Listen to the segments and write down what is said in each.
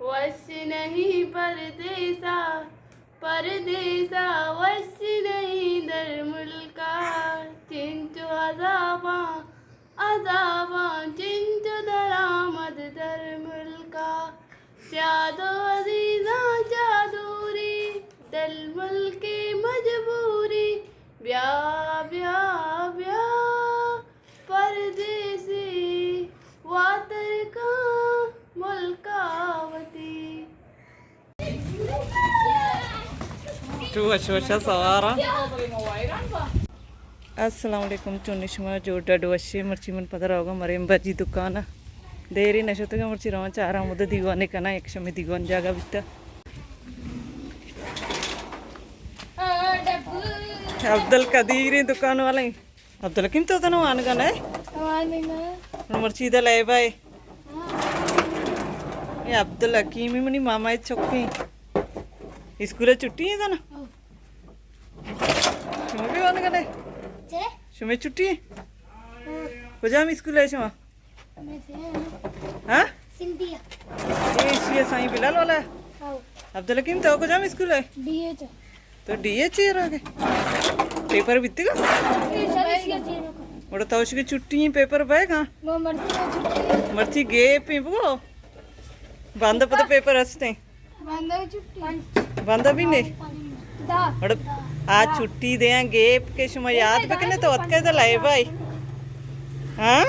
وش نہیں پردیسا، پردیسا وش نہیں در ملکا، چنچو عذاباں، عذاباں چنچو درآمد در ملکا، سیاد و عزیزاں چہ دوری، دل ملک مجبوری، بیا، بیا، بیا، پردیسی واتر کاں ملکا وتی۔ چو وش وشا سوارا۔ السلام علیکم، چون شما؟ جوڑ ڈڈ وشے؟ مرچی من پدا روگا مریم بجی دکانا۔ دیری نشتگا، مرچی رواں چاراں مدہ دیوانے کنا، یک شمی دیوان جاگا بیتا۔ عبدالقدیر دکان والے۔ عبدالحکیم تو تنو وانگا نہ؟ وانگا۔ مرچی دا لیبا ہے۔ ہاں۔ اے عبدالحکیم منی ماما چکے۔ اسکول چھٹی ہے تنا؟ ہاں۔ شما بھی وانگا نہ؟ چے؟ شما چھٹی ہے؟ ہاں۔ کجام اسکول ہے شما؟ ہاں؟ سندھیا۔ اے ایشی سائیں بلال والا ہے؟ ہاں۔ عبدالحکیم تو کجام اسکول ہے؟ D H. تو ڈی ایچ اے روگے؟ پیپر بیتگا؟ گڑا تو اشی کہ چھٹی ہیں، پیپر بئے گا؟ مرچی گیپ ہیں بگو۔ باندا پدا پیپر ہستے۔ باندا بھی نہیں۔ گڑا آ چھٹی دیاں گیپ کہ شما یاد بکنے تو اتکے تو لائے بھائی۔ ہاں؟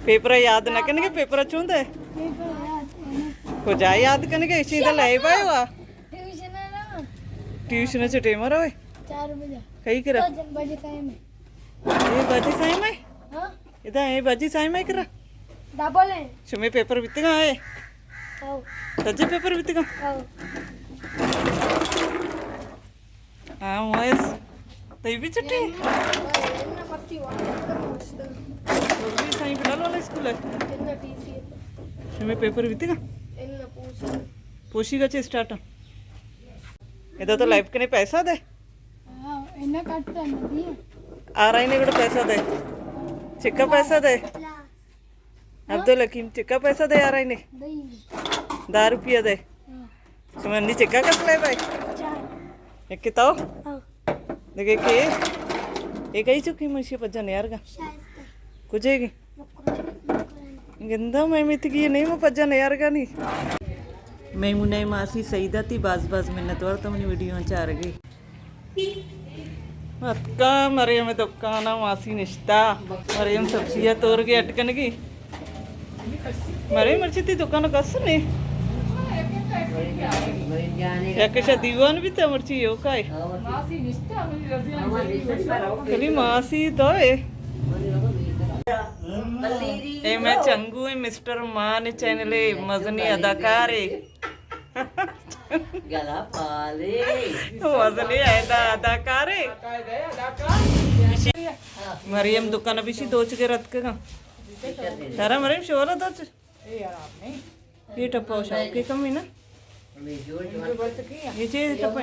پیپر یاد نہ کنگے، پیپر چون دے؟ کجا یاد کنگے، اسی دا لائے بھائی وا۔ ٹیوشن ہے نا؟ ٹیوشن چٹے مرا ہوئے؟ چار بجے۔ کئی کرا؟ بجے ٹائم ہے۔ اے بجی سائیں میں؟ ہاں؟ ادا اے بجی سائیں میں کرا؟ ڈبل ہے۔ شمے پیپر بیتگا ہے؟ ہاں۔ تجے پیپر بیتگا؟ ہاں۔ ہاں، وائس۔ تئی بھی چھٹی؟ تئی بھی سائیں بلال والا اسکول ہے؟ شمے پیپر بیتگا؟ پوشی گچے اسٹارٹ۔ ادا تو لائف کنے پیسہ دے؟ ہاں، انہاں کٹتا نہیں۔ آ رہی نے گڑا پیسہ دے۔ چکا پیسہ دے۔ عبدالحکیم چکا پیسہ دے آ رہی نے۔ دہ روپیہ دے۔ ہاں۔ شما نی چکا کس لے بھائی؟ چار۔ ایک کتاب؟ ہاں۔ دیکھے کہ ایک ہی چکی منشی پجا نیار گا۔ شائستہ۔ کجے گی؟ گندم میں میتگی نہیں، میں پجا نیار گا نہیں۔ میمونہ ماسی سعیدہ تی باز باز منت وار تو منی ویڈیو چار گئی۔ اتکا مریم دکان ءَ ماسی نشتا۔ مریم سبزی ءَ تورگے اڈ کنگی۔ مریم مرچی تی دکان ءَ کس نے؟ یک شا دیوان بیتا مرچی یو کائے۔ کلی ماسی تو ہے۔ اے میں چنگو ہے، مسٹر مان چینل ہے، مزنی اداکار ہے۔ گلا پالے۔ وزنی ایدا اداکارے۔ مریم دکان بیشی دوچ گرت کگا۔ ترا مریم شولا دوچ۔ یہ ٹپا شوق کے کمی نا۔ یہ چیز ٹپا۔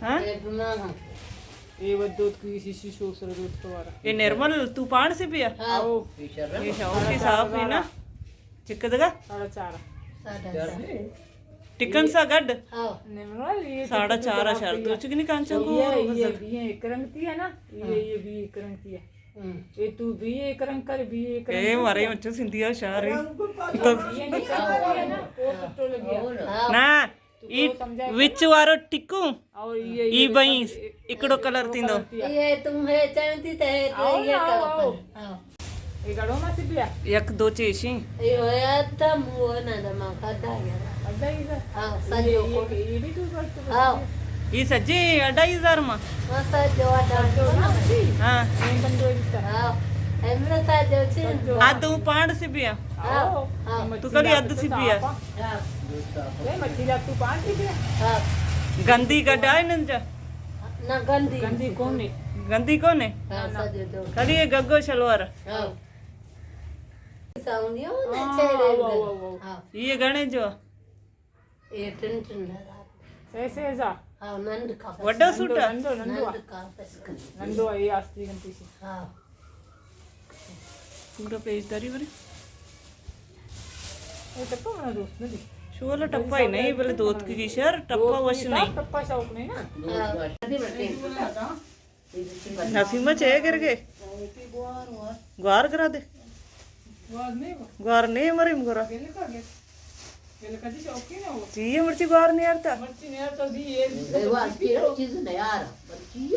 ہاں؟ یہ ودوت کی شیشی شو سر دوت کوارا۔ یہ نرمل تو پان سے پیا؟ ہاں۔ یہ شوق کے صاحب ہے نا۔ چکدگا؟ ساڑھا چار۔ ٹکن سا گڈ؟ ہاں۔ ساڑھا چار اشار دو چکنی کانچا کو یہ، یہ بھی ایک رنگ تی ہے نا؟ یہ، یہ بھی ایک رنگ تی ہے۔ ہم۔ یہ تو بھی ایک رنگ کر، بھی ایک رنگ اے کر۔ مارے مچو سندھیا شارے۔ یہ نہیں کر رہی ہے نا؟ وہ سٹو لگیا۔ ہاں۔ نا، ای وچ وارو ٹکو۔ ای بھائی اکڑو کلر تیندو۔ یہ تم ہے چاہتی تے تو یہ کرو۔ ہاں۔ یہ گڑو ما سبیا۔ یک دو چیشی۔ یہ ہویا تم وہ نہ دما کھدا گیا۔ کھدا گیا۔ ہاں، سجو کو۔ یہ بھی تو بس۔ ہاں۔ یہ سجے اڑائی ہزار ما۔ ہاں، سجو اڑائی ہزار۔ ہاں۔ ہاں۔ ہمرا سجو چین۔ آ دو پانڈ سبیا۔ ہاں۔ تو کلی اد سبیا۔ ہاں۔ گندی گڈا ہے ننجا؟ نہ، گندی۔ گندی کون ہے؟ گندی کون ہے؟ ہاں، سجو۔ کلی یہ گگو شلوار۔ ہاں۔ ساونی ہو نا، ہاں، چہرے ہاں، گل۔ ہاں، ہاں۔ یہ گنے جو؟ یہ ٹن ٹن لگا۔ ایسے ایسا؟ ہاں، نند کا بس۔ وڈا سوٹ ہے؟ نندو، نندو۔ نند کا بس کر۔ نندو، یہ آستی گنتی سی۔ ہاں۔ پورا پیج داری بری۔ اے ٹپا منا دوست نہ دی۔ شولا ٹپا ہی نہیں، بلے دوتکگی شر، ٹپا وش نہیں۔ ٹپا شوق نہیں نا۔ نسیمہ چے گرگے؟ گوار گرا دے۔ گوار نہیں مریم گرا۔ چیئے مرچی گوار نیارتا؟ چیز نیار۔ مرچی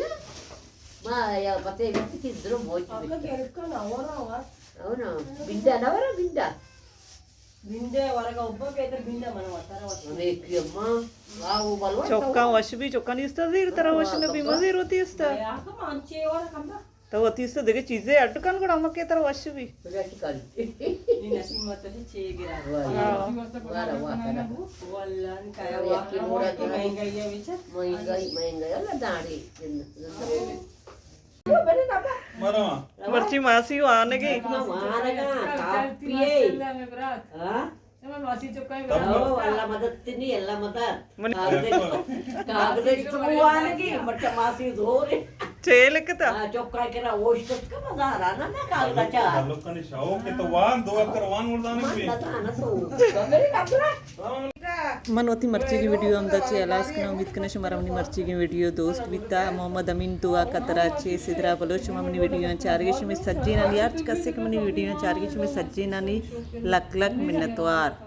ما یا پتے گتی درو موچ۔ او نا، بنڈا نہ ورا، بنڈا۔ بنڈا ورگا ابا پیتر بنڈا من وتارا وش۔ ہمے کی اماں، واہ، وہ بلوچ چوکاں وش بی، چوکاں نیستا زیر، ترا وش نہ بی، مزیر وتی استا۔ تو وتی استا دگہ چیزے اڈ کن گڑا ہمکے ترا وش بی۔ نی نسیم مت چے گرا۔ واہ، واہ، واہ۔ واللہ، کایا واہ، مہنگائی ہے بیچ۔ مہنگائی، مہنگائی، اللہ داڑے۔ مرچی ماسی وانگی۔ وانگا، کاپی۔ ہاں؟ او، اللہ مدد تنی، اللہ مدد۔ من کاغذ، کاغذ تو وانگی، مٹا ماسی زور۔ چے لکھتا؟ ہاں، چوکا کرا اوشت کا مزارا نا، کاغذ چا۔ لوکانی شوق ہے تو وان، دو اکر وان مردان کی۔ من وتی مرچیگیں ویڈیو ہمدا چہ ہلاس کناں۔ امید کناں شمارا منی مرچیگیں ویڈیو دوست بیتا۔ محمد امین دعا قطرہ چہ سدرا بلوچ۔ شما منی ویڈیو چارگے، شمے سجینانی، ہرچ کسے کہ منی ویڈیو چارگے، شمے سجینانی لک لک منتوار۔